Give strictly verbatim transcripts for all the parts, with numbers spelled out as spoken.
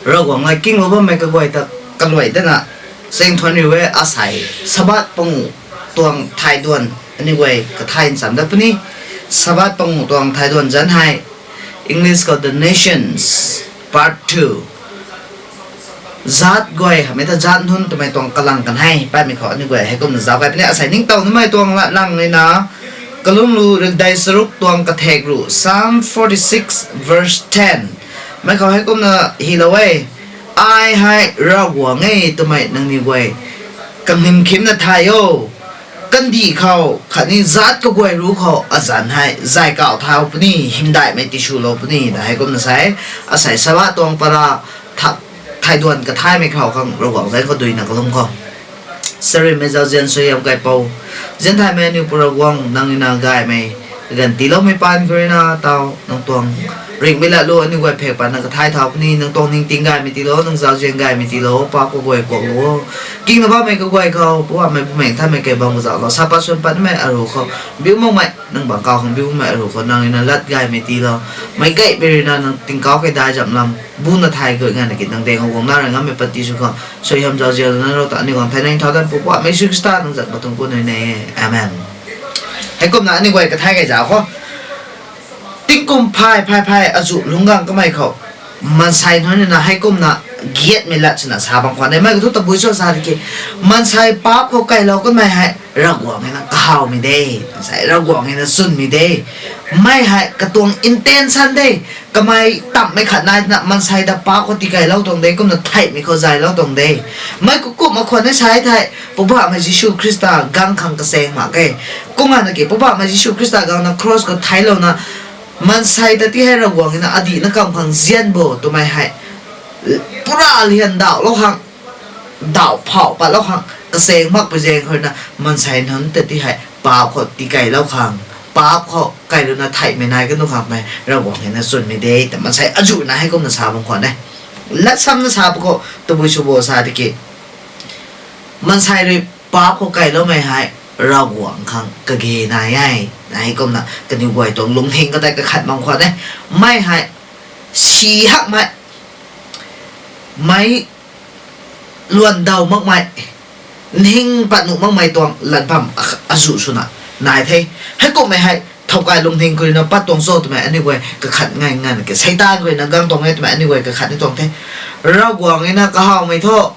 Ravguangc la kinglou bammei kaguay ta kaluai dana, chaeng thuan riu e. Asei Sabbath panguh tuang thai duan aniu guay kathay nchamc dat puni. Sabbath panguh tuang thai duan zanc hei English khou The Nations, Part two. Zaat guay hamei ta zaat nunc twmei tuang kalang kan hei patmei khou aniu guay heikumna zauc gay puni. Asei ningtow nimei tuang latlang nina, Kalumlu rikdei charuk tuang kathek ruh, Psalm forty-six verse ten. Mei khou heikumna hylou e: Ai hei Ravguangc e twmei nangniw guay kanghym khimna thay o. Kandih khou khatni zaat kaguay ruc khou azanc hei zay kauh thau puni, hymdaihmei tiswlou puni, ta heikumna sa e. Asei Sabbath tuang para tha-, thai duan kathaymei khou khang Ravguangc zanc khou duina kalum khou Sarimei zauzian suaihiam kaipouc, zianthaymei aniu Pu Ravguangc, nang rui na gaymei, ganv tiiloumei paan khou rui na taw, nang tuang ringhmei lat lu aniu guay phek patna kathay thau puni, nang tuang ningting gaymei tiilou, nang zauzian gaymei tiilou, paap kaguay kuaklou o. Kingna bammei kaguay khou Poubauhmei Bumaengh Nthanmei kei bam kazauhlou, sa pat swan patmei aru khou biu makmei, nang bang kau khang biu makmei aru khou nang rui na lat gaymei tiilou. Meic gaymei rui na nang tingkauh kei dai zam lam buna thay guay nganvna ki nang daeng khou guangna rui ngammei panty sw khou suaihiam zauzian lana rou ta aniu guang thei nang thau dan Poubauhmei Jisu Khrista nang zanc khou tuang kum nui ne. Amen. Heikumna aniu guay kathay kei zauc khou, tingkum phay phay phay azuh lungc gang kamei khou maansei nunc rui na heikumna giatmei lat swna sa bam khwan e. Mei kathu tabui cho sa tiki, maansei paap khou kailou kanmei hei Ravguangc rui na kahawmei de, maansei Ravguangc rui na chwnmei de. Mei hei katuang intention de. Kamei tamhmei khat nai twna maansei ta paap khou tikailou tuang de, kumna theihmei khou zaylou tuang de. Mei kukumh mak khwan e sa thei, Poubauhmei Jisu Khrista gang khang kachaeng mak e. Kum nganvna ki Poubauhmei Jisu Khrista gangna cross khou theiclouna, maansei ta ti hei Ravguangc rui na adihna kamv khang nzian bo twmei hei pura lian dauhlou khang, dauh phauh patlou khang kachaeng makpui zaeng khou rui na maansei nunc ta ti hei paap khou tikailou khang, paap khou kailouna theihmei nai kanu khang twmei Ravguangc rui na chwnmei de ta maansei azuh na heikumna sa bam khwan e. Latsamna sa pa khou tabui sw bo sa tiki, maansei rui paap khou kailoumei hei Ravguangc khang kage nai e. Heikumna kaniw guay tuang lungning katei kakhat bam khwan e. Mei hei si hakmei, mei luan daw makmei, ning pat nuh makmei tuang lat bam a-, azuh swna nai the. Heikumhmei hei thowkai lungning khou rui na pat tuang cho twmei aniu guay kakhat ngai nganvna ki Seitaan khou rui na gang tuang e twmei aniu guay kakhat ni tuang the. Ravguangc rui na kahawmei thu,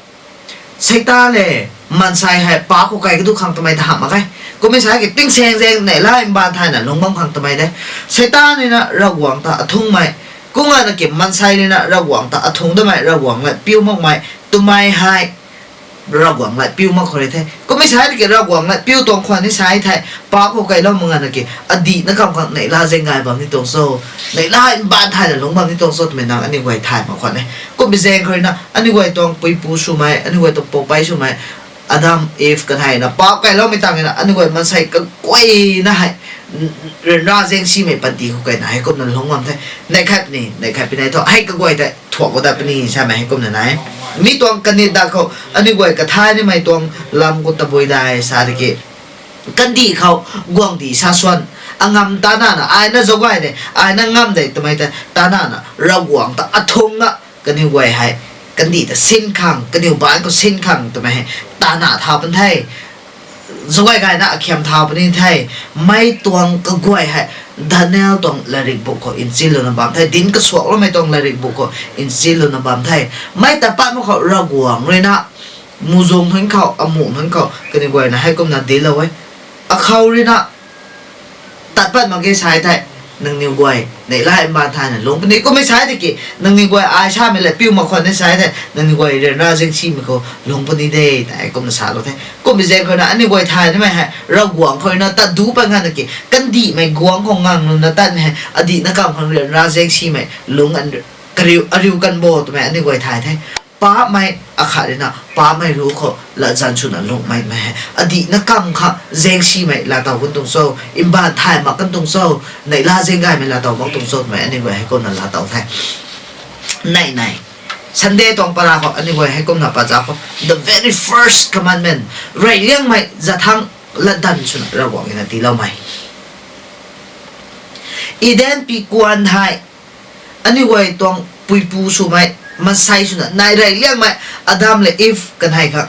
Seitaan le maansei hei paap khou kai kadu khang twmei ta hamh mak e. Kummei sa ki tingsaeng zaeng neihla mbaanv thayna lungc bam khang twmei de. Seitaan rui na Ravguangc ta athungmei, kum nganvna ki maansei rui na Ravguangc ta athung damei, Ravguangc lat piu makmei twmei hei Ravguangc lat piu mak khou rui the. Kummei sa tiki Ravguangc lat piu tuang khwan ni sa thei, paap khou kailou mak nganvna ki adihna kamv khang neihla zaeng gay bam ni tuang cho, neihla mbaanv thayna lungc bam ni tuang cho twmei nang aniu guay thay mak khwan e. Kummei zaeng khou rui na aniu guay tuang puipu swmei, aniu guay tuang poupei swmei, Adam, Eve kanhei na paap kailoumei tang na aniu guay maansei kaguayna hei ryanra zaengsimei panty khou kaina heikumna lungc bam the. Neih khat puni, neih khat puni thu hei kaguay tei thuak khou dat puni samei heikumna nai. Mi tuang kanit dat khou aniu guay kathay nimei tuang lam khou tabui dai sa tiki, kandih khou guangcdic sa swan, angam tanana, aina zauc gay de, aina ngam de twmei ta tanana Ravguangc ta athungna kaniw guay hei kandih ta sin khang, kaniw baanc khou sin khang twmei hei tana tha pan the. Zauc gay gayna akhiam tha puni the. Mei tuang kaguay hei Daniel tuang latrikbuk khou nchinlouna bam the, dinc kasuakloumei tuang latrikbuk khou nchinlouna bam the. Mei tat pat mak khou Ravguangc rui na muhzwng nunc khou, amuh nunc khou kaniw guayna heikumna dinclou e. Akhou rui na tat pat mak ge sa thei, nangniw guay neihla mbaanv thayna lungc puni. Kummei sa tiki, nangniw guay ai samei lat piu mak khwan ni sa thei, nangniw guay ryanra zaengsimei khou lungc puni de, ta heikumna salou the. Kummei zaeng khou na aniu guay thay nimei hei Ravguangc khou rui na tat duc pat nganvna ki kandihmei guangc khou ngang luna tatmei hei adihna kamv khang ryanra zaengsimei lungc an-, kariu, ariu kan bo twmei aniu guay thay the. Paapmei akhat rui na paapmei ruc khou latzan swna lungcmei mei hei adihna kamv khang zaengsimei laatow kan tuang cho, mbaanv thay mak kan tuang cho, neihla zaeng gaymei laatow mak tuang cho twmei aniu guay heikumna laatow the. Nei nei, Sunday tuang para khou aniu guay heikumna pat zauc khou, the very first commandment, rey liangmei zathangc latdanv swna Ravguangc rui na tiiloumei Eden pikuan hei aniu guay tuang puipu swmei, Mansei swna nai rey liangmei Adam le Eve kanei khang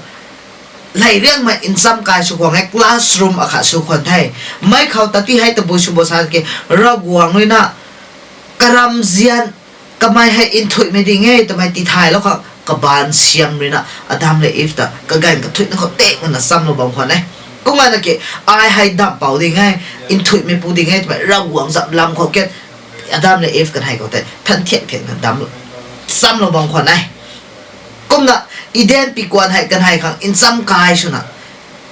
ley liangmei ncham kai sw khwan e, classroom akhat sw khwan the. Mei khou ta ti hei tabui sw bo sa ki, Ravguangc rui na karamzian kamei hei nthuihmei ding e twmei tithaylou khang kabaanv siam rui na Adam le Eve ta kaganv kathuicna khou tangna chamlou bam khwan e. Kumna ki, ai hei damh pou ding e, nthuihmei pu ding e twmei Ravguangc zam lam khou ke Adam le Eve kanei khou tei than thiak thiakna dam chamlou bam khwan e. Kumna Eden pikuan hei kanei khang ncham kai swna,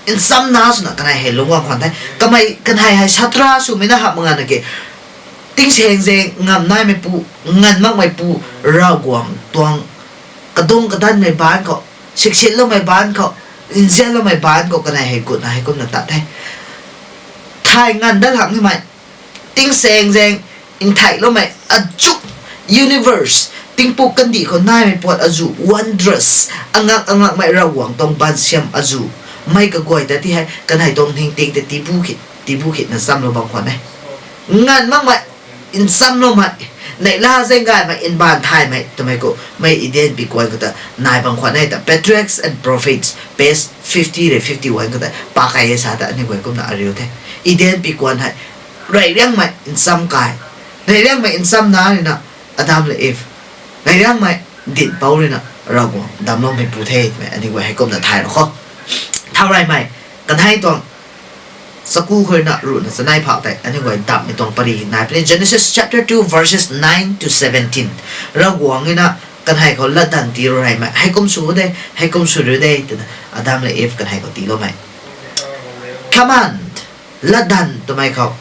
nchamna swna kanei hei lungc guang khwan the. Kamei kanei hei satra swmei na hamh mak na ki, tingsaeng zaeng ngam naimeipu, nganv makmeipu Ravguangc tuang kadungc kadanmei baanc khou, siksinloumei baanc khou, nzianloumei baanc khou kanei hei gutna hei kumna tat the. Thay nganv dat lak nimei, tingsaeng zaeng ntheiloumei azuh, universe, tingpuk kandih khou naimei puat azuh, wondrous, angak angakmei Ravguangc tuang baansiam azuh, mei kaguay ta ti hei kanei tuang ningting tei tibu khit tibu khitna chamlou bam khwan e. Nganv makmei, nchamloumei, neihla zaeng gaymei, mbaanv thaymei twmei khou mei Eden pikuan khou ta nai bam khwan e ta Patriarchs and Prophets, page fifty le fifty one khou ta pa kai e sa ta aniu guay kumna ariu the. Eden pikuan hei rey liangmei ncham kai, rey liangmei nchamna rui na Adam le Eve, rey liangmei dinhpouc rui na Ravguangc damcloumeipu the twmei aniu guay hei kumna thaylou khou. Thau reymei, kanei tuang chaku khou rui na ruhna chanei phauh tei aniu guay damhmei tuang pary nai puni, Genesis chapter two verses nine to seventeen. Ravguangc rui na kanei khou latdanv tiilou reymei, hei kum sw de, hei kum sw riu de twna Adam le Eve kanei khou tiiloumei. Command, latdanv twmei khou,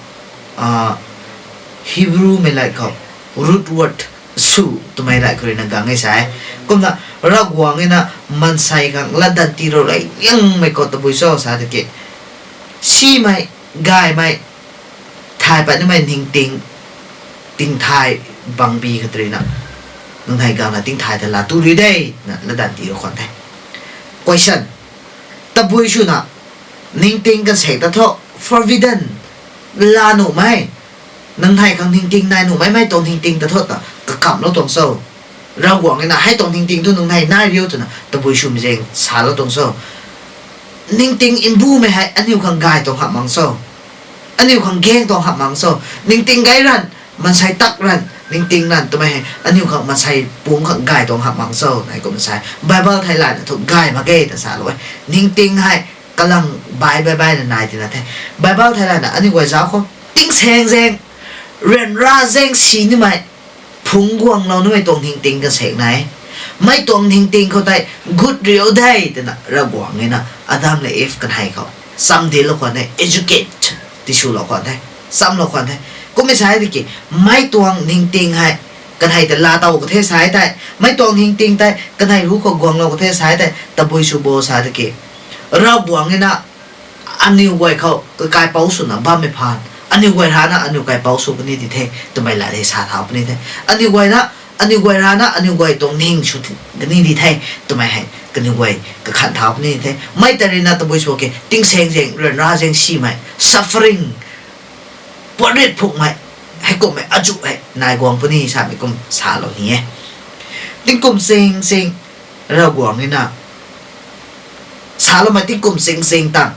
Hebrewmei lat khou root word sw twmei lat khou rui na gang e sa e. Kumna Ravguangc rui na mansei khang latdanv tiilou rey liangmei khou tabui cho sa tiki, simei, gaymei, thay pat nimei ningting, tingthay bangbi khat rui na, nunghei gangna tingthay ta laa tu riu de, na latdanv tiilou khwan the. Question, tabui swna ningting kansek ta thu forbidden, laa nuhmei, nunghei khang ningting nai nuhmei, mei tuang ningting ta thu ta kakamlou tuang cho? Ravguangc rui na hei tuang ningting thu nunghei nai riu twna tabui swmei zaeng salou tuang cho? Ningting mbumei hei aniu khang gay tuang hamh mang cho? Aniu khang gaeng tuang hamh mang cho? Ningting gay ranv, mansei tak ranv, ningting ranv twmei hei aniu khang mansei pumc khang gay tuang hamh mang cho? Nai kumna sa e. Bible theilayna thu gay mak ge ta salou e. Ningting hei kalang bai bai baina nai tina the. Bible theilayna aniu guay zauc khou tingsaeng zaeng, ryanra zaeng si nimei, phungc guanglou nimei tuang ningting kansek nai e. Mei tuang ningting khou tei gut riu de twna Ravguangc rui na Adam le Eve kanei khou chamdilou khwan the, educate tiswlou khwan the, chamlou khwan the. Kummei sa e tiki, mei tuang ningting hei kanei ta laa tow ka the sa e tei, mei tuang ningting tei kanei ruc khou guanglou ka the sa e tei tabui sw bo sa tiki, Ravguangc rui na aniu guay khou kakaipouc swna bammei phaan, aniu guay rana aniu kaipouc sw puni di the twmei lat hei sa thau puni the. Aniu guay na, aniu guay rana aniu guay tuang ning sw kani di the twmei hei kaniw guay kakhan thau puni the. Mei ta rui na tabui sw ke tingsaeng zaeng, ryanra zaeng simei, suffering, puatrit phukmei, heikumhmei azuh hei nai guang puni samei kum salou ni e. Tingkum sing sing Ravguangc rui na saloumei tingkum sing sing tang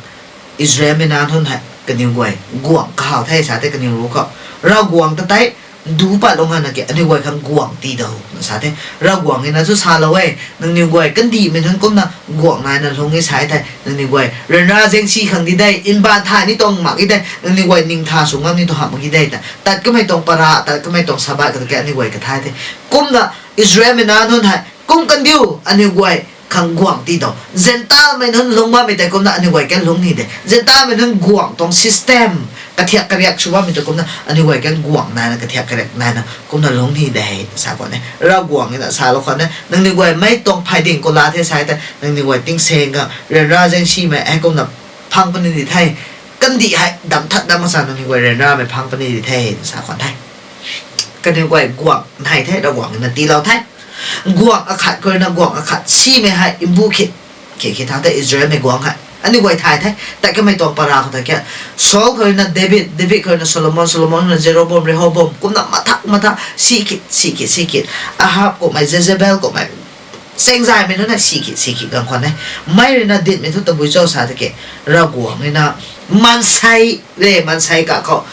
Israelmei nac nunc hei kaniw guay guangc kahaw the sa the kaniw ruc khou. Ravguangc ta tei du patlou ngana ke aniw guay khang guangc tii dou na sa the. Ravguangc rui na chu salou e, nangniw guay kandihmei nunc kumna guangc naina lung e sa e thei, nangniw guay ryanra zaeng si khang di de, mbaanv thay ni tuang mak e de, nangniw guay ningtha sw ngam ni tuang hamh mak e de ta. Tat kamei tuang para, tat kamei tuang Sabbath kata ke aniw guay kathay the. Kumna Israelmei nac nunc hei kum kandiu, aniw guay khang guangc tii dou. Zentelmei nunc lung bammei tei kumna aniw guay kan lungc ni de. Zentelmei nunc guangc tuang system, kathiak kariak sw bammei tei kumna aniw guay kan guangc naina kathiak kariak naina kumna lungc ni de sa khwan e. Ravguangc rui na salou khwan e, nangniw guay mei tuang phay ding khou laa the sa e thei, nangniw guay tingsaeng khang ryanra zaeng simei heikumna phang puni di the. Kandih hei damh that dam mak sa nangniw guay ryanramei phang puni di the sa khwan the. Kaniw guay guangc nai the, Ravguangc rui na tiilou the. Guangc akhat khou rui na guangc akhat simei hei mbu khit, khit khit thau the Israelmei guangc hei. Aniw guay thay the, tat kamei tuang para khou ta ke. Saul khou rui na David, David khou rui na Solomon, Solomon khou na Jeroboam, Rehoboam, kumna mathak mathak si khit, si khit, si khit. Ahab kummei, Jezebel kummei, Chaengzaymei nunc na si khit si khit gang khwan e. Mei rui na dinhmei thu tabui cho sa tiki, Ravguangc rui na maansei le maansei kakhou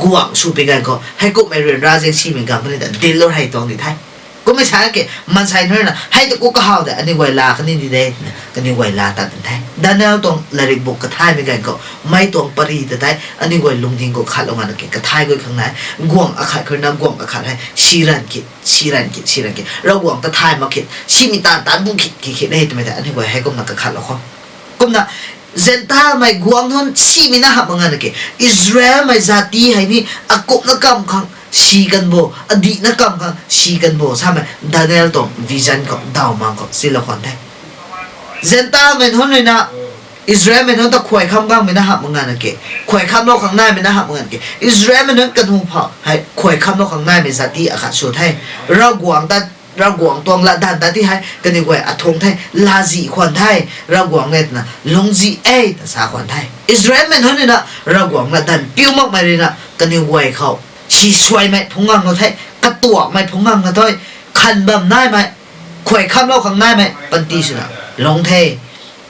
guangc sw pi ganv khou heikumhmei ryanra zaengsimei gang puni ta dinlou hei tuang di the. Kummei sa ki maansei nunc rui na hei ta ku kahaw de, aniu guay laa kani di de, kaniw guay laa tat di the. Daniel tuang lairik buk kathaymei ganv khou mei tuang pary ta tei aniu guay lungning khou khatlou ngana ki kathai guay khang nai, guangc akhat khou rui na guangc akhat hei si ranv khit, si ranv khit, si ranv khit, Ravguangc ta thay mak khit, simei taanv taanc bung khit khit khit e twmei tei aniu guay heikumna kakhatlou khou. Kumna Zentelmei guangc nunc simei na hamh mak ngana ki, Israelmei zati hei ni akumhna kamv khang si kan bo, adihna kamv khang si kan bo samei Daniel tuang vision khou, dawmang khou silou khwan the. Zentelmei nunc rui na Israelmei nunc ta khuay kham gangmei na hamh mak ngana ki, khuay khamlou khang naimei na hamh mak ngana ki, Israelmei nunc kanu phou hei khuay khamlou khang naimei zati akhat sw the. Ravguangc ta, Ravguangc tuang latdanv ta ti hei kaniw guay athung the, laazih khwan the, Ravguangc le twna lungzih e ta sa khwan the. Israelmei nunc rui na Ravguangc latdanv piu makmei rui na kaniw guay khou si suaimei phungc ngang na the, katuakmei phungc ngang na the, khan bam naimei, khuay khamlou khang naimei panty swna lung the.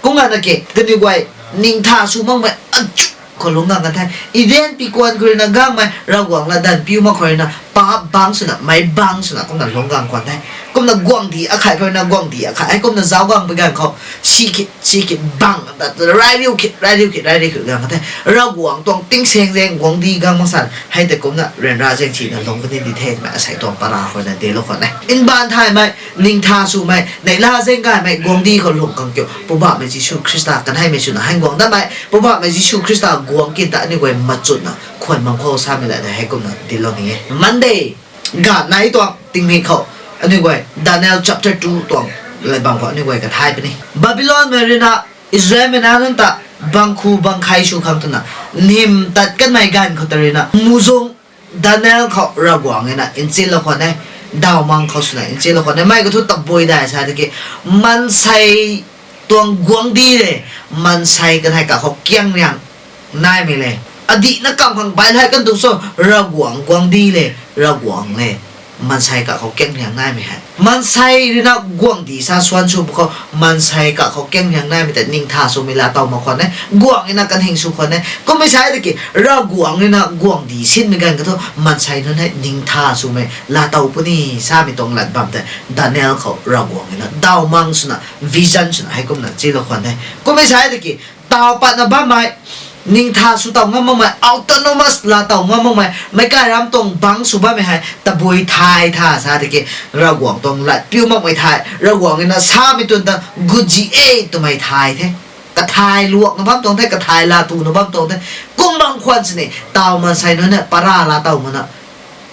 Kum ngana ki kaniw guay ningtha sw makmei achu khou lungc gang kan the. Eden pikuan khou rui na gangmei Ravguangc latdanv piu mak khou rui na paap bangc swna, meic bangc swna kumna lungc gang khwan the. Kumna guanghdic akhat khou rui na guanghdic akhat hei kumna zauc gang pi ganv khou si khit si khit bang ta, rai riu khit, rai riu khit, rai riu khit gang kan the. Ravguangc tuang tingsaengzaeng guangcdic gang mak san hei tei kumna ryanra zaengsi na lungc kani di the twmei asei tuang para khou na dilou khwan e. Mbaanv thaymei, ningtha swmei, neihla zaeng gaymei guangcdic khou lungc khang kiu Poubauhmei Jisu Khrista kanheimei swna hei guang datmei Poubauhmei Jisu Khrista guangc kin ta aniu guay machutna khwan bam khou samei la de heikumna dilou ni e. Monday, ganv nai tuang tingmik khou aniu guay Daniel chapter two tuang lat bam khou aniu guay kathay puni. Babylonmei rui na Israelmei nac nunc ta bangkhu bangkhei sw khang twna nim tat kanmei ganv khou ta rui na muhzwng Daniel khou Ravguangc rui na nchinlou khwan e, dawmang khou swna nchinlou khwan e. Mei kathu tabui dai sa tiki, maansei tuang guangcdic le, maansei kanei kakhou kiang riang naimei le, adihna kamv khang bai hei kan tu cho, Ravguangc guangcdic le, Ravguangc le, maansei kakhou kiang riang naimei hei. Maansei rui na guangcdic sa swan sw pw khou, maansei kakhou kiang riang naimei tei ningtha swmei laatow mak khwan e, guangc rui na kanhing sw khwan e. Kummei sa tiki, Ravguangc rui na guangcdic sinmei ganv kathu maansei nunc hei ningtha swmei laatow puni samei tuang lat bam tei Daniel khou Ravguangc rui na dawmang swna, vision swna heikumna chilou khwan e. Kummei sa tiki, taw patna bammei, ningtha sw taw ngam makmei, autonomous laatow ngam makmei, meic kai ram tuang bangc sw bammei hei tabui thay tha sa tiki, Ravguangc tuang lat piu makmei thei, Ravguangc rui na samei tun ta gutzi e twmei thay the. Kathay luakna bam tuang the, kathay laatuna bam tuang the. Kum bam khwan sini, taw maansei nunc na para laatow mana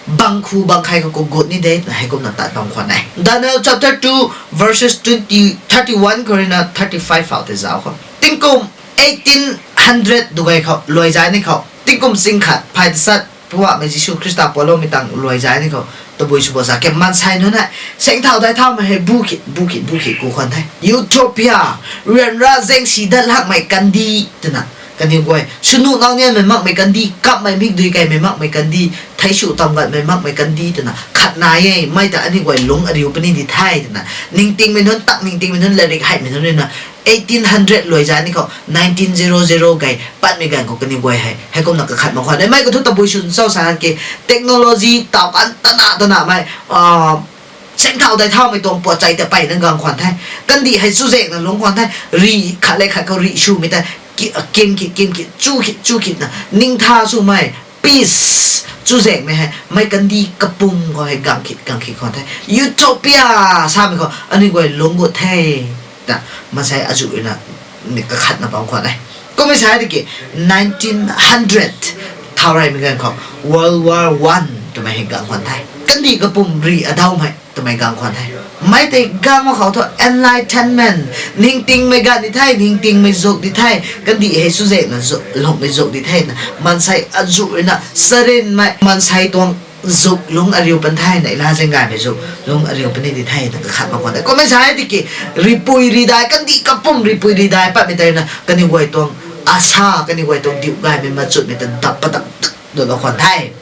bangkhu bangkhei khou kagut ni de twna heikumna tat bam khwan e. Daniel chapter two, verses twenty, thirty-one khou rui na thirty-five fau tei zauc khou. Tingkum eighteen hundred dugay khou, luaizai ni khou, tingkum sing khat phay tasat Poubauhmei Jisu Khrista pualoumei tang luaizai ni khou, tabui sw bo sa ke maansei nunc hei, saengcthau daithaumei hei bu khit, bu khit, bu khit ku khwan the. Utopia, ryanra zaengsi dat lakmei kandih twna, kaniw guay swnu nau nianmei makmei kandih, kapmei mikdui kaimei makmei kandih, theisu tamgatmei makmei kandih twna khat nai e. Mei ta aniu guay lungc ariu puni di the twna, ningtingmei nunc, tak ningtingmei nunc, lairik heimei nunc rui na eighteen hundred luaizai ni khou nineteen zero zero gay patmei ganv khou kaniw guay hei heikumna kakhat mak khwan e. Mei kathu tabui sw cho sa ke, technology taw kan tana tanamei, saengcthau daithaumei tuang puatchai ta peyna gang khwan the. Kandih hei chuzaenghna lungc khwan the. Rih khat le khat khou rih swmei ta, kim khit, kim khit, chu khit, chu khitna ningtha swmei, peace, chuzaenghmei hei meic kandih kapwm khou hei gang khit, gang khit khwan the. Utopia samei khou aniu guay lungc gut the ta, maansei azuh rui na ni kakhatna bam khwan e. Kummei sa tiki, nineteen hundred thau reymei ganv khou World War One twmei hei gang khwan the. Kandih kapwm rih adawmei twmei gang khwan the. Mei tei gang mak khou thu Enlightenment, ningtingmei ganv di the, ningtingmei zuk di the, kandih hei chuzaenghna lungcmei zuk di the na, maansei azuh rui na sarinmei, maansei tuang zuk lungc ariu pan the na, neihla zaeng gaymei zuk lungc ariu puni di the na kakhat mak khwan e. Kummei sa tiki, ripui ridai, kandih kapwm ripui ridai patmei tei na kaniw guay tuang asa, kaniw guay tuang diu gaymei machutmei ta dap padap dulou khwan the.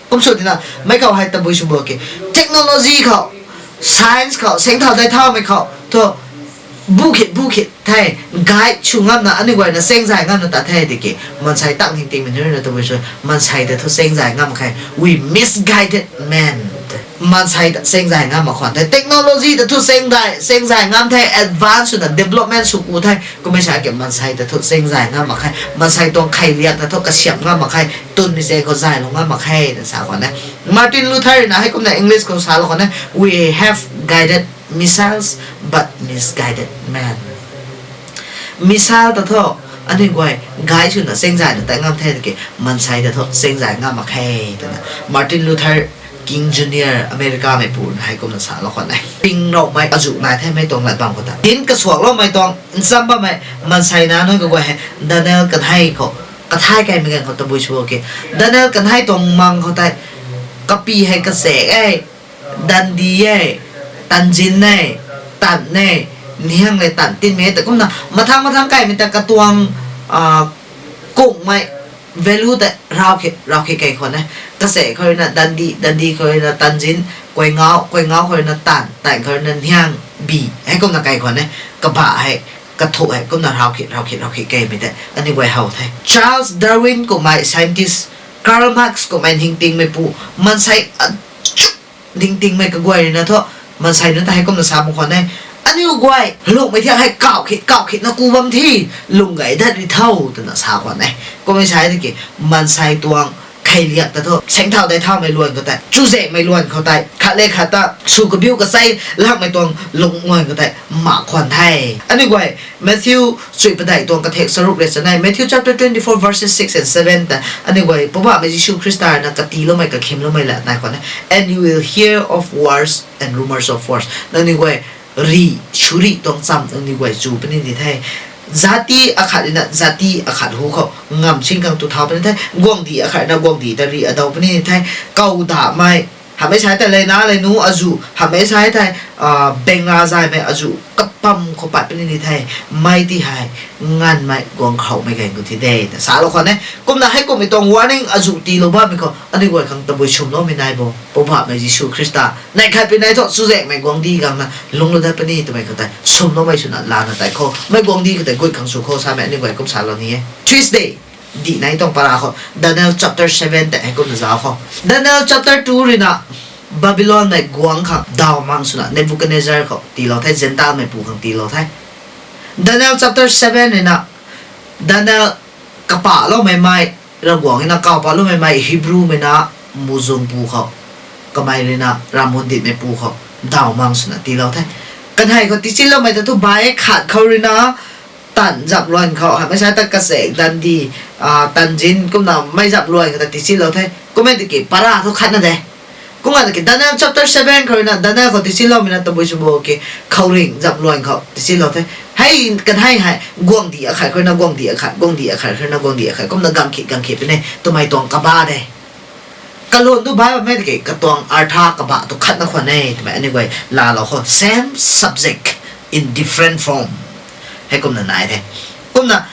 Kum sw tina, meic khou hei tabui sw bo ke, technology khou, science khou, saengcthau daithaumei khou, thu, bu khit bu khit the, guide sw ngamna aniu guayna chaengzay ngamna ta the tiki, maansei tang ningtingmei nunc rui na tabui sw, maansei ta thu chaengzay ngam mak khe, we misguided man. Maansei ta chaengzay ngam mak khwan the, technology ta thu chaengzay, chaengzay ngam the, advance swna development sw ku the, kummei sa ki maansei ta thu chaengzay ngam mak khe, maansei tuang kheiliak ta thu kasiamh ngam mak khe, tunmei se khou zaylou ngam mak khe, na sa khwan e. Martin Luther na heikumna English khou salou khwan e, we have guided missiles, but misguided men. Missile ta thu, aniu guay, guide swna chaengzayna tei ngam the tiki, maansei ta thu chaengzay ngam mak khe, twna Martin Luther King Junior Americameipu na heikumna salou khwan e. Ping roumei azuh nai the mei tuang lat bam khou ta. Dinc kasuakloumei tuang ncham bammei maansei na nunc kaguay hei Daniel kanei khou, kathai kaimei ganv khou tabui sw ke. Daniel kanei tuang mang khou tei, kapi hei kachaek e, dandi e, tanzin e, tan e, niang le tan tinmei ta kumna mathang mathang kaimei ta katuang, kungmei value ta rav khe, rav khe kei khwan e. Kachaek khou rui na dandi, dandi khou rui na tanzin, kuaingau, kuaingau khou rui na tan, tan khou rui na niang, bi, heikumna kei khwan e. Kabah hei, kathuk hei kumna rav khe, rav khe, rav khe keimei tei aniu guay how the. Charles Darwin kummei scientist, Karl Marx kummei ningtingmeipu, maansei ningtingmei kaguay rui na thu, maansei nunc ta heikumna sa mak khwan e. Aniu guay lungmei thiak hei kauh khe, kauh khe na ku bam the, lung gay dat ri tho, twna sa khwan e. Kummei sa tiki, maansei tuang kheiliak ta thu saengthau dei thaumei luan khou tei, chuzaenghmei luan khou tei, khat le khat ta sw kabiu kachei lakmei tuang lung luan khou tei mak khwan the. Aniu guay Matthew chui padeih tuang kathek charuk le chanei, Matthew chapter twenty-four verses six and seven ta, aniu guay Poubauhmei Jisu Khrista rui na katiiloumei, kakhimloumei la nai khwan e. And you will hear of wars and rumors of wars. Nangniw guay rih, surih tuang cham nangniw guay chu puni di the. Zati akhat rui na zati akhat hu khou ngamsin khang tu thau puni the. Guanghdic akhat rui na guanghdic ta rih adaw puni di the. Kawdamei, hamhmei sa thei leina leinu azuh, hamhmei sa thei, bengna zaymei azuh kapam khou pat puni di the. Mei ti hei nganvmei guang khoumei ganv khou thi de, na salou khwan e. Kumna heikummei tuang warning azuh tiilou bammei khou aniu guay khang tabui swmloumei nai bo. Poubauhmei Jisu Khrista neih khat pui nai thu chuzaenghmei guangcdic gangna lungclou dat puni twmei khou tei swmloumei swna lana tei khou, mei guangcdic khou tei gut khang sw khou samei aniu guay kum salou ni e. Tuesday, dih nai tuang para khou Daniel chapter seven tei heikumna zauc khou. Daniel chapter two rui na Babylonmei guangc khang daw mang swna Nebuchadnezzar khou tiilou the, Gentilemeipu khang tiilou the. Daniel chapter seven rui na Daniel kapahloumei mei, Ravguangc rui na kawpahloumei mei Hebrewmei na muzungpu khou, kamei rui na ramhun ditmeipu khou daw mang swna tiilou the. Kanei khou tiichinloumei ta thu bai khat khou rui na tan zap luan khou, hamhmei sa ta kachak dandi, tanzin kumna mei zap luan khou ta tiichinlou the. Kum e tiki para thu khatna de. Kum e tiki Daniel chapter seven khou rui na Daniel khou tiichinloumei na tabui sw bo ki, khouringh zap luan khou tiichinlou the. Hei kanei hei guangcdic akhat khou rui na guangcdic akhat, guangcdic akhat khou rui na guangcdic akhat kumna gangkhi gangkhi puni twmei tuang kabah de. Kalun tu bai bammei tiki katuang artha kabah tu khatna khwan e twmei aniu guay laalou khou, same subject in different form. Heikumna nai the. Kumna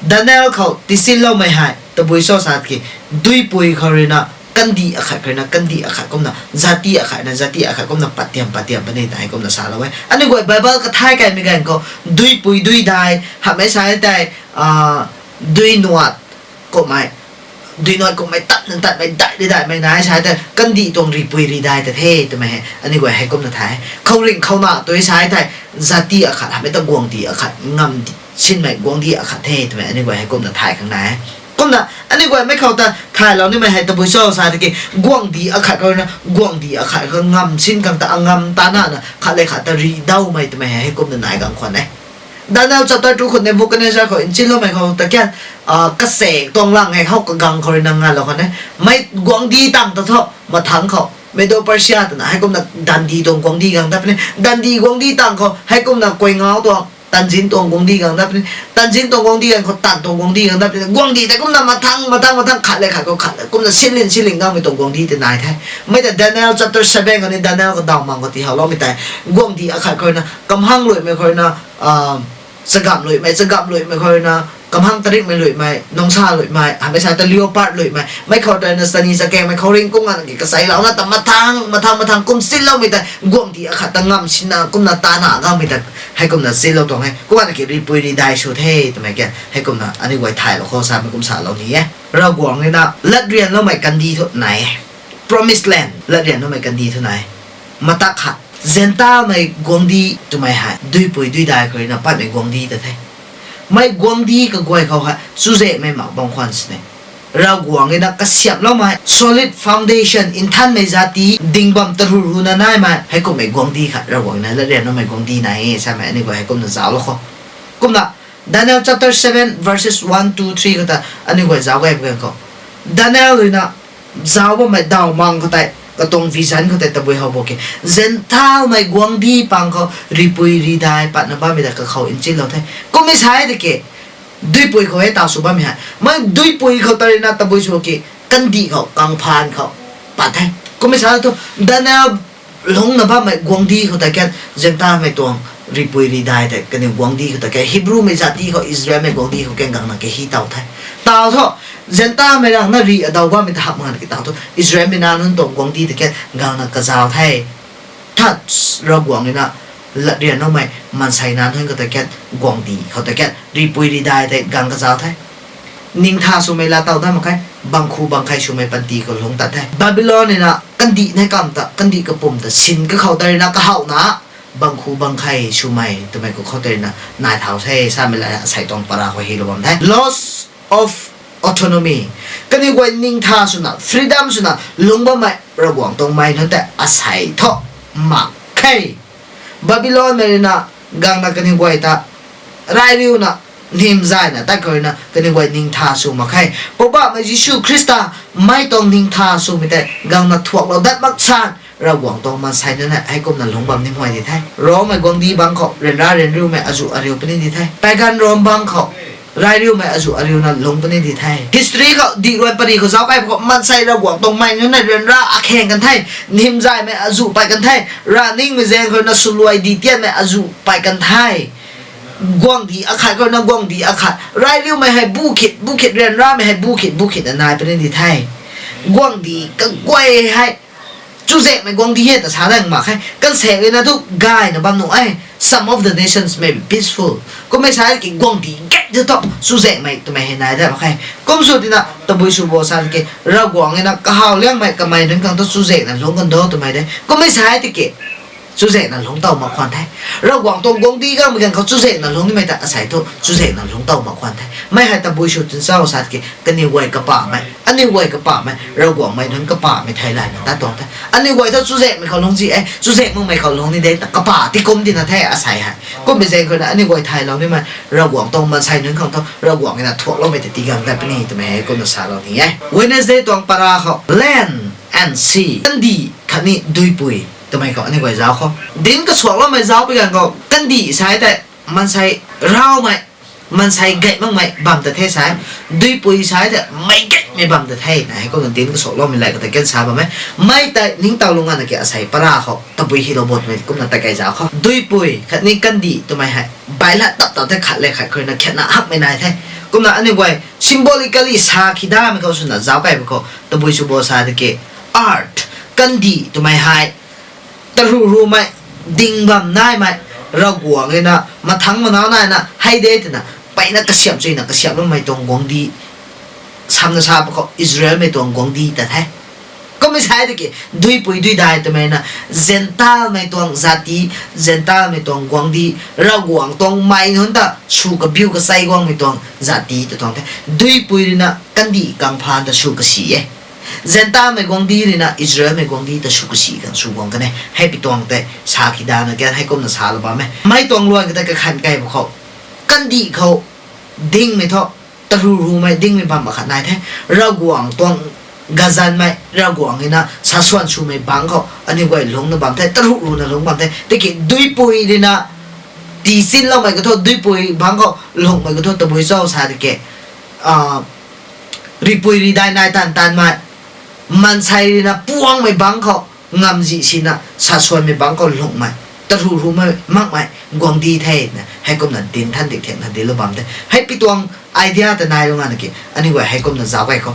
Daniel khou tiichinloumei hei tabui cho sa ki, duipui khou rui na kandih akhat khou rui na kandih akhat kumna, zati akhat na zati akhat kumna patiam patiam puni ta heikumna salou e. Aniu guay Bible kathai kaimei ganv khou duipui duidai, hamhmei sa tei, duinuat kummei, duinuat kummei tatna tatmei dai ri daimei nai sa tei kandih tuang ripui ridai ta the twmei hei aniu guay heikumna thay. Khouringh khouna tu sa tei zati akhat, hamhmei ta guangcdic akhat, ngam sinmei guangcdic akhat the twmei aniu guay heikumna thay khang nai e. Kumna aniu guay mei khou ta thaylou nimei hei tabui cho sa tiki, guangcdic akhat khou rui na guangcdic akhat khou ngam sin khang ta angam tana na khat le khat ta rih dawmei twmei hei heikumna nai gang khwan e. Daniel chapter two khou Nebuchadnezzar khou nchinloumei khou ta kian, kachak tuang lang hei how kagang khou rui na nganlou khwan e. Mei guangcdic tang ta thu mathangc khou Medo-Persia twna heikumna dandi tuang guangcdic gang dat puni. Dandi guangcdic tang khou heikumna kuaingau tuang, tanzin tuang guangcdic gang dat puni. Tanzin tuang guangcdic gang khou tan tuang guangcdic gang dat puni. Guangcdic tei kumna mathangc mathangc mathangc khat le khat khou khat le kumna sinlin sinlin gangmei tuang guangcdic tei nai the. Mei ta Daniel chapter seven khou ni Daniel khou daw mang khou tiihowloumei tei, guangcdic akhat khou rui na kamhang luimei khou rui na, chagamh luimei, chagamh luimei khou rui na kamhang tarikmei luimei, nungsa luimei, hamei sa ta leopard luimei, mei khou tei na sani chakengmei khou ring kum nganv ki kacheilouna ta mathang, mathang, mathang kum sinloumei tei guangcdic akhat ta ngam sina kumna tana ganmei ta heikumna chinlou tuang e. Kum nganv ki ripui ridai sw the twmei kan heikumna aniu guay thaylou khou samei kum salou ni e. Ravguangc rui na latryanloumei kandih thu nai e. Promised land, latryanloumei kandih thu nai. Matak khat, Zentelmei guangcdic twmei hei duipui duidai khou rui na patmei guangcdic ta the. Mei guangcdic kaguay khou hei chuzaenghmei mak bam khwan sini, Ravguangc rui na kasiamhloumei solid foundation, nthanmei zati, ding bam tarhu runa naimei heikumhmei guangcdic khat Ravguangc rui na latryanloumei guangcdic nai e samei aniu guay heikumna zauclou khou. Kumna Daniel chapter seven verses one, two, three khou ta aniu guay zauc gay pu ganv khou, Daniel rui na zauc bammei daw mang khou tei, katuang vision khou tei tabui how bo ke, Zentelmei guangcdic pang khou ripui ridai patna bammei ta kakhou nchinlou the. Kummei sa e tiki, duipui khou hei taw sw bammei hei, mei duipui khou ta rui na tabui sw ki, kandih khou, kangphaan khou pat the. Kummei sa thu, Daniel lungcna bammei guangcdic khou tei kan Zentelmei tuang ripui ridai tei kaniw guangcdic khou tei kan Hebrewmei zati khou, Israelmei guangcdic khou kan gangna kahi taw the. Taw thu, Zentelmei rangna ri adaw bammei ta hak mak nganv ki taw thu, Israelmei nac nunc tuang guangcdic tei kan gangna kazauc the. Tat, Ravguangc rui na latryanloumei maansei nac nunc khou tei kan guangcdic khou tei kan ripui ridai tei gang kazauc the. Ningtha swmei laa taw dat mak khe, bangkhu bangkhei swmei panty khou lungc tat the. Babylon rui na kandih nei kam ta, kandih kapwm ta sin kakhou ta rui na kahowna, bangkhu bangkhei swmei twmei kakhou ta rui na nai thau the samei la asei tuang para khou hylou bam the. Loss of autonomy. Kaniw guay ningtha swna, freedom swna lungc bammei Ravguangc tuang mei nunc tei asei thu mak khe. Babylonmei rui na gangna kaniw guay ta rai riuna, nhimzaina tat khou rui na kaniw guay ningtha sw mak khe. Poubauhmei Jisu Khrista mei tuang ningtha swmei tei gangna thuaklou dat mak san, Ravguangc tuang maansei nunc hei heikumna lungc bam ni huay di the. Rommei guangcdic bangc khou ryanra ryanriumei azuh ariu puni di the. Pagan Rome bangc khou rai riumei azuh ariuna lungc puni di the. History khou dih ruan pary khou zauc kai khou maansei Ravguangc tuang mei nunc hei ryanra akhang kan the. Nhimzaymei azuh pay kan the. Rav ningmei zaeng khou rui na swluai di tianmei azuh pay kan the. Guangcdic akhat khou rui na guangcdic akhat, rai riumei hei bu khit bu khit, ryanramei hei bu khit bu khit na nai puni di the. Guangcdic kaguay hei chuzaenghmei guangcdic he ta sa dang mak khe. Kansaek rui na thu gayna bam nuh e. Some of the nations may be peaceful. Kummei sa ki guangcdic gay thu thu chuzaenghmei twmei hei nai dat mak khe. Kum sw tina tabui sw bo sa ki, Ravguangc rui na kahaw liangmei kamei nunc khang thu chuzaenghna lungc kan do twmei de. Kummei sa tiki chuzaenghna lungc taw mak khwan the. Ravguangc tuang guangcdic gangmei ganv khou chuzaenghna lungc nimei ta asei thu chuzaenghna lungc taw mak khwan the. Mei hei tabui sw tin chau sa ki, kaniw guay kapahmei, aniw guay kapahmei, Ravguangc mei nunc kapahmei theilayna tat tuang the. Aniw guay thu chuzaenghmei khou lungc zi e, chuzaengh makmei khou lungc ni de ta kapah ti kum tina the asei hei. Kummei zaeng khou na aniw guay thaylou nimei, Ravguangc tuang maansei nunc khang thu Ravguangc rui na thuakloumei ta tii gang dat puni twmei hei kumna salou ni e. Wednesday tuang para khou land and sea, kandih khatni duipui twmei khou aniw guay zauc khou, dinc kasuakloumei zauc pi ganv khou kandih sa tei maansei rawmei, maansei gay makmei bam ta the sa e. Duipui sa tei meic gaymei bam ta the na hei kumna dinc kasuakloumei lay khou ta kan sa bam e. Mei tei ningtow lung ana ki asei para khou tabui hylou bo twmei kumna ta kei zauc khou, duipui khatni kandih twmei hei baihlat tap tap the, khat le khat khou rui na khatna hakmei nai the. Kumna aniw guay symbolically sa khidamei khou swna zauc kai pu khou tabui sw bo sa tiki, earth, kandih twmei hei tarhu rumei, ding bam naimei, Ravguangc rui na mathangc manau naina hei de twna mpeyna kasiamh chuyna kasiamhloumei tuang guangcdic, samna sa pu khou Israelmei tuang guangcdic ta the. Kummei sa tiki duipui duidai twmei na Zentelmei tuang zati, Zentelmei tuang guangcdic, Ravguangc tuang mei nunc ta sw kabiu kachei guangmei tuang zati ta tuang the. Duipui rui na kandih kangphaan ta sw kasi e. Zentelmei guangcdic rui na Israelmei guangcdic ta sw kasi khang sw guang kan e. Hei pi tuang tei sa khidana kan hei kumna salou bam e. Mei tuang luan khou tei kakhan kei pu khou, kandih khou dingmei thu, tarhu rumei dingmei bam akhat nai the. Ravguangc tuang gazanmei, Ravguangc rui na saswan swmei bangc khou aniw guay lungcna bam the, tarhu runa lungc bam the. Tiki duipui rui na tii chinloumei khou thu, duipui bangc khou lungcmei khou thu tabui chau sa tiki, ripui ridai nai tan tanmei, maansei rui na puangmei bangc khou ngamzih sina saswanmei bangc khou lungcmei, taru rumei makmei guangcdic the na, heikumna dinc than dik thekna dinclou bam the. Hei pi tuang idea ta nai lungc ana ki, aniu guay heikumna zauc key khou.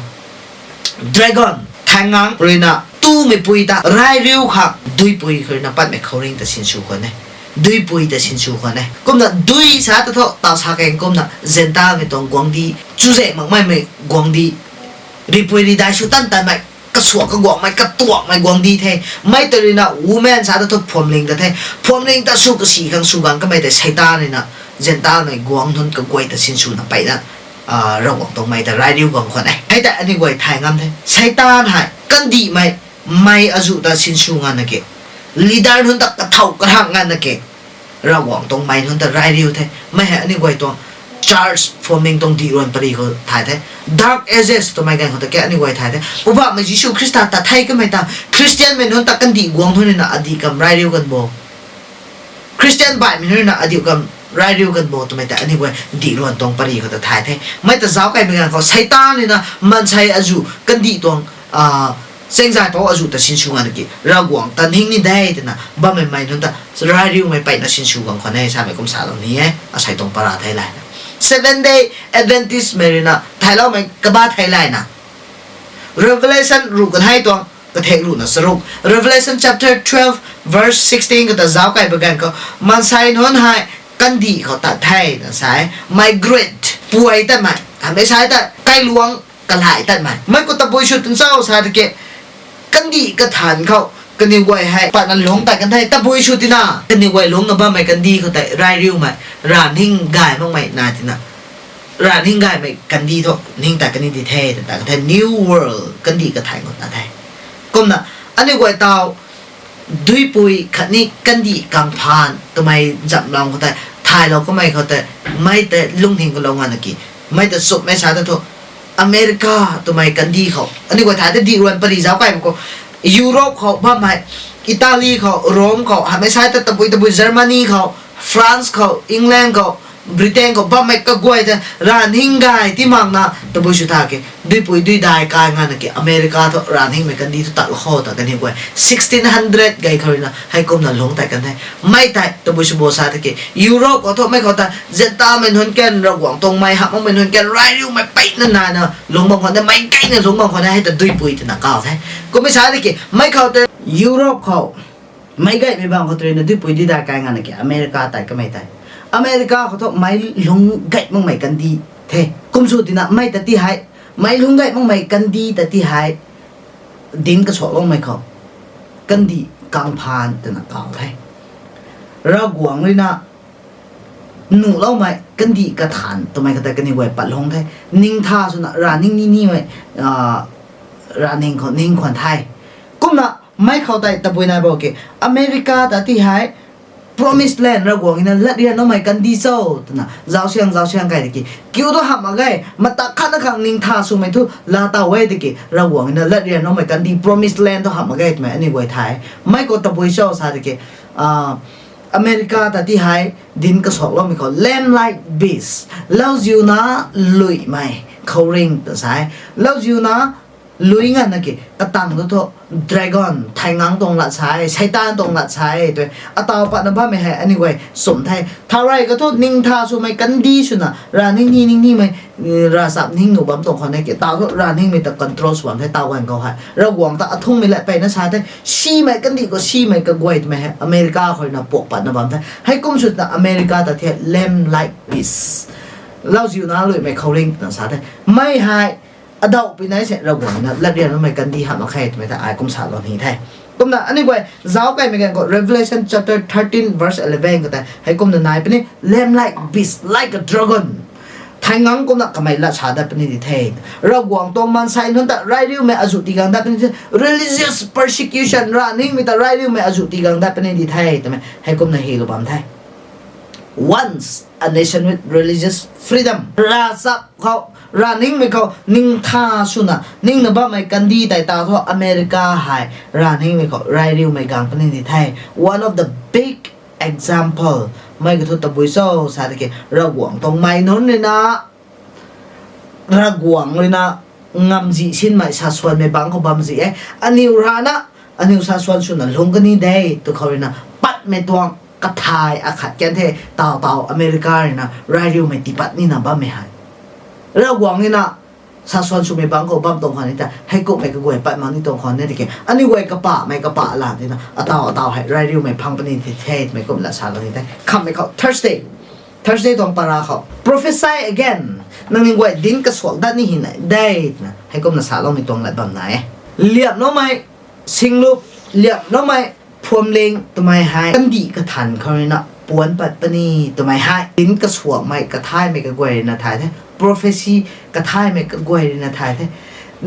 Dragon, thayngang ruina, tumeipui ta, rairiu khang, duipui khou ruina, patmei khouringh ta sinsw khwan e. Duipui ta sinsw khwan e. Kumna dui sa ta thu, taw sa keng kumna, Zentelmei tuang guangcdic, chuzaek makmei mei guangcdic, ripui ridai sw tan tanmei, kasuak kaguangmei, katuakmei guangcdic the. Mei ta ruina, woman sa ta thu, phuamling ta the. Phuamling ta sw kasi khang sw gang kamei tei Seitaan ruina, Zentelmei guangc nunc kaguay ta sinswna peyna, Ravguangc tuang mei ta rairiu guang khwan e. Hei tei aniu guay thay ngam the. Seitaan hei, kandihmei, mei azuh ta sinsw ngana ke. Leader nunc ta kathow karang ngana ke. Ravguangc tuang mei nunc ta rairiu the. Mei hei aniu guay tuang church forming tuang dih ruan pary khou thay the. Dark Ages twmei ganv khou ta ke aniu guay thay the. Poubauhmei Jisu Khrista ta thei kamei ta, Christianmei nunc ta kandih guang nunc ruina adih kam rairiu kan bo. Christian baihmei nunc ruina adiu kam rairiu kan bo twmei ta aniu guay dih ruan tuang pary khou ta thay the. Mei ta zauc keymei ganv khou Seitaan ruina maansei azuh kandih tuang, chaengzaipou azuh ta sinsw ngana ki, Ravguangc ta ning ni de twna bammei mei nunc ta rairiumei peyna sinsw guang khwan e samei kum salou ni e, asei tuang para thei layna. Seventh Day Adventistmei ruina thayloumei kaba thei layna. Revelation ruh kanhei tuang, kathek ruhna charuk. Revelation chapter twelve, verse sixteen khou ta zauc key ba ganv khou, maansei nunc hei kandih khou tat the na sa e, migrate, puay tatmei, hamei sa ta kailuangc kalai tatmei. Mei khou tabui sw tin cho sa ta ke, kandih kathan khou, kaniw guay hei patna lungc tat kan the, tabui sw tina, kaniw guay lungcna bammei kandih khou tei rairiumei, rav ning gay makmei nai tina, rav ning gaymei kandih thu ning tat kan ni di the, ta kan the, New World kandih kathan khou ta the. Kumna, aniu guay taw, duipui khatni kandih kangphaan twmei zamhlam khou tei, thaylou kamei khou tei, mei tei lungning kalou ngana ki, mei ta chumhmei sa ta thu, America twmei kandih khou, aniu guay thay ta dih ruan pary zauc key ba khou, Europe khou bammei, Italy khou, Rome khou, hamei sa ta tabui tabui Germany khou, France khou, England khou, Britain khou bammei kaguay ta rav ning gay ti makna tabui sw tha ke, duipui duidai kai ngana ki, America thu rav ningmei kandih thu tat lou khou ta kaniw guay sixteen hundred gay khou ruina heikumna lungc tat kan the. Mei tei tabui sw bo sa ta ke, Europe khou thu mei khou ta Zentelmei nunc kan, Ravguangc tuang mei hamh makmei nunc kan, rairiumei peyna naina lungc bam khwan e, mei gayna lungc bam khwan e, hei ta duipui twna kaw the. Kummei sa ta ke, mei khou ta Europe khou meic gaymei bang khou tei ruina duipui duidai kai ngana ki America tei kamei tei. America khou thu meic lungc gay makmei kandih the. Kum sw tina mei ta ti hei, meic lungc gay makmei kandih ta ti hei, dinc kasuakloumei khou, kandih kangphaan twna kaw the. Ravguangc ruina nuhloumei kandih kathan twmei khou tei kaniw guay pat lungc the. Ningtha swna rav ning ni nimei, rav ning khou ning khwan the. Kumna mei khou tei tabui nai bo ke, America ta ti hei, Promised Land, Ravguangc ruina latryanloumei kandih cho twna zaucsiang zaucsiang key ta ki, kiu thu hamh mak ge, mata khatna khang ningtha swmei thu laa taw e ta ki, Ravguangc ruina latryanloumei kandih Promised Land thu hamh mak ge twmei aniu guay thay. Mei khou tabui cho sa ta ki, America ta ti hei, dinc kasuakloumei khou, lamb like beast, lauziuna luihmei khouringh ta sa e. Lauziuna lui ngana ki, katang tu thu, dragon, thayngang tuang lat sa e, Seitaan tuang lat sa e, twe. Ataw patna bammei hei aniu guay chumh the. Thaurey khou thu ningtha swmei kandih swna, rav ning ni ning nimei, ravchap ning nuh bam tuang khwan e ki, taw thu rav ningmei ta control sw bam the, taw ganv khou hei. Ravguangc ta athungmei lat peyna sa the, simei kandih khou simei kaguay twmei hei, America khou ruina puak patna bam the. Heikum swna America ta the lamb like beast, lauziuna luihmei khouringh twna sa the. Mei hei, adauh pui nai se Ravguangc ruina latryanloumei kandih hamh mak khe twmei ta ai kum salou ni the. Kumna aniu guay zauc keymei ganv khou Revelation chapter thirteen verse eleven khou tei heikumna nai puni, lamb like beast, like a dragon. Thayngang kumna kamei lat sa dat puni di the. Ravguangc tuang maansei nunc ta rairiumei azuh tigang dat puni di the. Religious persecution, rav ningmei ta rairiumei azuh tigang dat puni di the twmei heikumna hylou bam the. Once a nation with religious freedom, ravchap khou, rav ningmei khou ningtha swna ningna bammei kandih tei taw thu America hei rav ningmei khou rairiumei gang puni di the. One of the big example, mei khou thu tabui cho sa ta ki, Ravguangc tuang mei nunc ruina, Ravguangc ruina ngamzih sinmei sasuanmei bangc khou bam zih e. Aniu rana, aniu sasuan swna lungc kani de tw khou ruina patmei tuang Athai akhat kan the, taw taw America rui na, rai riumei tiipat nina bammei hei. Ravguangc rui na, sasuan swmei bangc khou bam tuang khwan ni ta, heikumhmei kaguay pat mak ni tuang khwan ni tiki, aniu guay kapahmei kapah la tina, ataw ataw hei rai riumei phang puni the the twmei kumna salou ni the. Khamhmei khou Thursday, Thursday tuang para khou, Prophesy again, nangniw guay dinc kasuak dat ni hei na de, twna heikumna saloumei tuang lat bam na e. Liamloumei singlup, liamloumei phuamling twmei hei kandih kathan khou rui na puanc pat puni twmei hei dinc kasuakmei kathaymei kaguay rui na thay the. Prophecy kathaymei kaguay rui na thay the.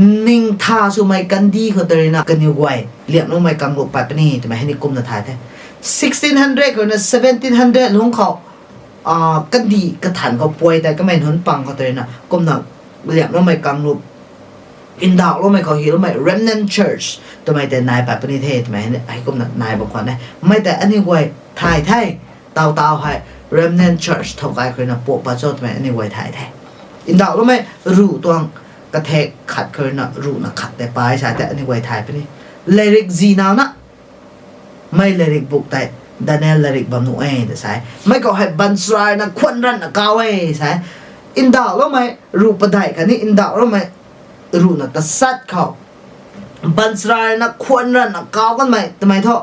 Ningtha swmei kandih khou tei rui na kaniw guay liamloumei kanglup pat puni twmei hei ni kumna thay the. Sixteen hundred khou rui na seventeen hundred lungc khou, kandih kathan khou puay tei kamei nunc pang khou tei rui na kumna liamloumei kanglup, ndauhloumei khou hyloumei remnant church twmei tei nai pat puni the twmei hei kumna nai bam khwan e. Mei tei aniu guay thay the, taw taw hei remnant church thow kai khou rui na puak pat cho twmei aniu guay thay the. Ndauhloumei ruh tuang kathek khat khou rui na ruhna khat tei pai sa tei aniu guay thay puni. Latrik zi nauna, mei latrik buk tei Daniel latrik bam nuh e ta sa e. Mei khou hei baanchara rui na khwan ranvna kau e sa e. Ndauhloumei ruh padeih khatni ndauhloumei ruhna tachat khou baanchara rui na khwan ranvna kau kanmei twmei thu,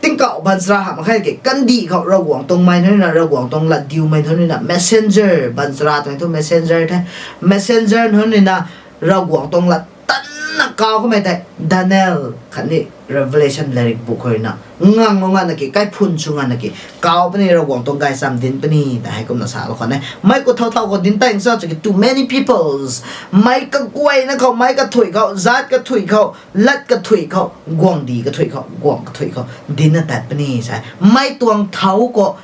tingkauh baanchara hamh mak khe ki kandih khou Ravguangc tuang mei nunc rui na, Ravguangc tuang latdiumei nunc rui na, messenger, baanchara twmei thu messenger the, messenger nunc rui na Ravguangc tuang lat tanna kau kamei tei Daniel khatni Revelation latrik buk khou rui na nganglou nganvna ki, kaiphun sw nganvna ki kau puni, Ravguangc tuang gaychamv dinc puni ta heikumna salou khwan e. Mei khou thow thow khou dinc tang cho tiki too many peoples, mei kaguayna khou, mei kathuic khou, zaat kathuic khou, lat kathuic khou, guangcdic kathuic khou, guangc kathuic khou dincna tat puni sa e. Mei tuang thow khou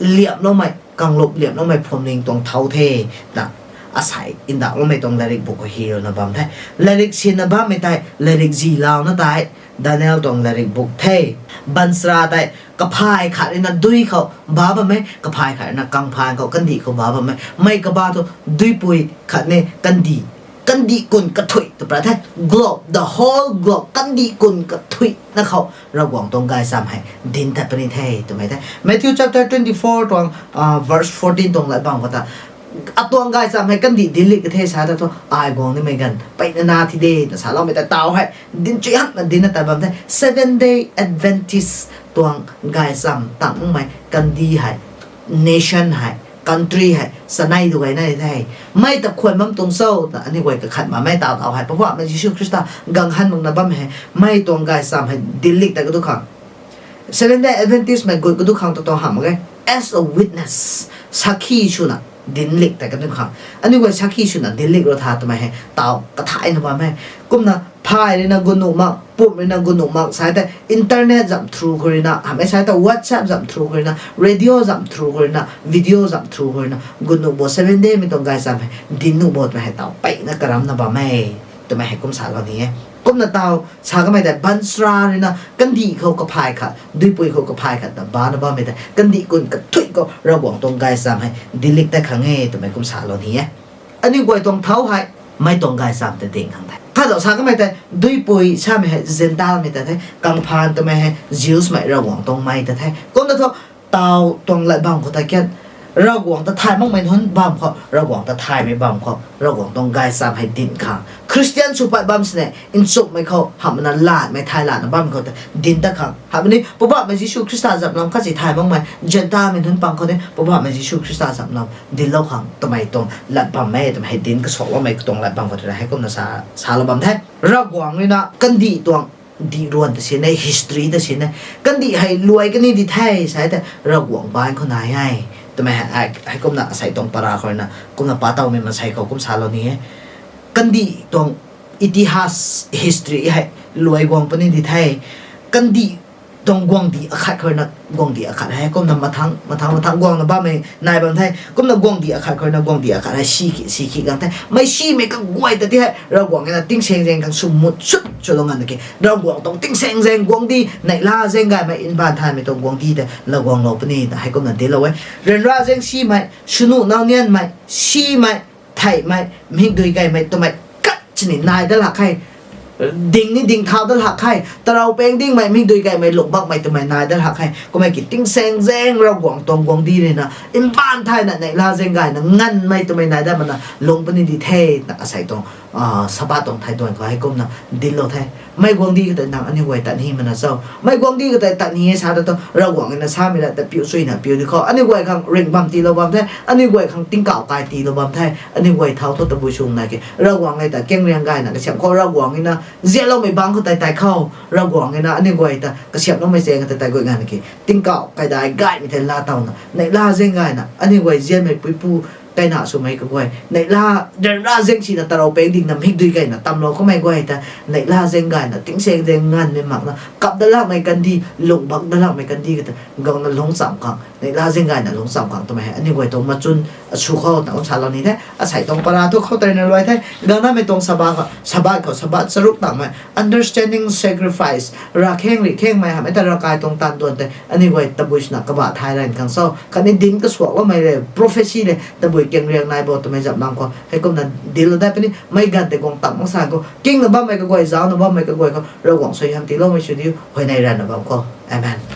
liamloumei kanglup, liamloumei phuamling tuang thow the, na, asei ndauhloumei tuang latrik buk khou hylouna bam the. Latrik sinna bammei tei latrik zi launa tei Daniel tuang latrik buk the. Baanchara tei kaphay khat rui na dui khou ba bam e, kaphay khat rui na kangphaan khou, kandih khou ba bam e. Mei kaba thu duipui khatni kandih, kandih kun kathuic tw pra the. Globe, the whole globe, kandih kun kathuicna khou Ravguangc tuang gaychamv hei dinc tat puni the twmei the. Matthew chapter twenty-four tuang, verse fourteen tuang lat bam khou ta, atuang gaychamv hei kandih dinc lik ka the sa ta thu, ai guang nimei ganv peyna na thi de ta saloumei ta taw hei dinc chuy hakna dincna tat bam the. Seventh Day Adventist tuang gaychamv tang makmei kandih hei, nation hei, country hei chanei du gayna the. Mei ta khwan bam tuang cho ta aniu guay kakhat bammei taw taw hei Poubauhmei Jisu Khrista gang han makna bam hei, mei tuang gaychamv hei dinc lik ta kadu khang, Seventh Day Adventist mei gut kadu khang ta tuang hamh mak e, as a witness, sakhi swna dinc lik ta kadu khang, aniu guay sakhi swna dinc lik ro tha twmei hei taw kathayna bam e. Kumna phay rui na gut nuh mak, pumc rui na gut nuh mak sa tei internet zamh through khou rui na, hamhmei sa tei WhatsApp zamh through khou rui na, radio zamh through khou rui na, video zamh through khou rui na gut nuh bo, Seventh Day mei tuang gaychamv hei dinc nuh bo twmei hei taw peyna karamna bam e twmei hei kum salou ni e. Kumna taw sa kamei tei baanchara rui na kandih khou kaphay khat, duipui khou kaphay khat ta bana bammei tei kandih kun kathuic khou Ravguangc tuang gaychamv hei dinc lik tat khang e twmei kum salou ni e. Aniu guay tuang thow hei mei tuang gaychamv ta ding khang the. Khatdaw sa kamei tei duipui samei hei Gentile mei ta the, kangphaan twmei hei Jews mei, Ravguangc tuang mei ta the. Kumna thu taw tuang lat bam khou ta kian, Ravguangc ta thay makmei nunc bam khou, Ravguangc ta thaymei bam khou Ravguangc tuang gaychamv hei dinc khang, Christian sw pat bam sini nchumhmei khou hamhna lanmei thay lana bammei khou ta dinc tat khang, hamhmei ni Poubauhmei Jisu Khrista zamh lam khatsi thay makmei Gentile mei nunc pang khou ni Poubauhmei Jisu Khrista zamh lam dinclou khang twmei tuang lat bam e twmei hei dinc kasuakloumei tuang lat bam khou twna heikumna salou bam the. Ravguangc rui na kandih tuang dih ruan ta sini e, history ta sini e. Kandih hei luai kani di the sa tei Ravguangc baanc khou nai e twmei hei, heikumna asei tuang para khou rui na kumna pa tawmei maansei khou kum salou ni e. Kandih tuang itihas, history hei luai guang puni di the. Kandih tuang guangcdic akhat khou rui na guangcdic akhat hei kumna mathang mathang mathang guangna bammei nai bam the. Kumna guangcdic akhat khou rui na guangcdic akhat hei si ki si ki gang the. Mei simei kaguay ta ti hei Ravguangc na tingsaengzaeng khang swmut sut swlou nganvna ki, Ravguangc tuang tingsaengzaeng guangcdic, neihla zaeng gaymei mbaanv thaymei tuang guangcdic tei laguanglou puni ta heikumna dinclou e. Ryanra zaeng simei, swnuh naw nianmei, simei, theihmei, mikdui kaimei twmei khat sini nai dat lak khe. ding ni ding thau dat lak khe, tarou peng dingmei, mikdui gaymei, lungh bakmei twmei nai dat lak khe. Kumna ki tingsaeng zaeng Ravguangc tuang guangcdic rui na mbaanv thayna neihla zaeng gayna nganvmei twmei nai dat makna lung puni di the, na asei tuang Sabbath tuang thei duan khou hei kumna dinclou the. Mei guangcdic katei nang aniu guay tat ni mana cho? Mei guangcdic katei tat ni e sa ta thu Ravguangc rui na samei la ta piu chuyna piu di khou aniu guay khang ringh bam tiilou bam the, aniu guay khang tingkauh kai tiilou bam the. Aniu guay thau thu tabui sw nai ke, Ravguangc rui ta kengriang gayna kasiamh khou, Ravguangc rui na nzianloumei bangc khou tei tei khou Ravguangc rui na aniu guay ta kasiamhloumei chaeng khou tei tei guay nganvna ki tingkauh kaidai gaymei tei laa tawna neihla zaeng gayna aniu guay nzianmei puipu kaina swmei kaguay neihla, ryanra zaeng sina tarou peng dingna mikdui gayna tamlou kummei guay ta neihla zaeng gayna tingsaeng zaeng nganvmei makna kap dat lakmei kandih, lungh bak dat lakmei kandih kata guangna lungc cham khang, neihla zaeng gayna lungc cham khang twmei hei aniu guay tuang machun asw khou na kum salou ni the. Asei tuang para thu khou tei na luai the. Guangnamei tuang Sabbath khou, Sabbath khou, Sabbath charuk tangmei understanding sacrifice, ravkheng rih khengmei hamhmei ta ravkai tuang taanv duan tei aniu guay tabui swna kabah thay ran khang cho, khatni dinc kasuakloumei le prophecy le tabui kengriang nai bo twmei zam bam khou hei kumna dinclou dat puni. Mei ganv tei guang tam mak san khou kingna bammei kaguay, zaucna bammei kaguay khou Ravguangc suaihiam tiiloumei sw diu, huayney ranvna bam khou. Amen.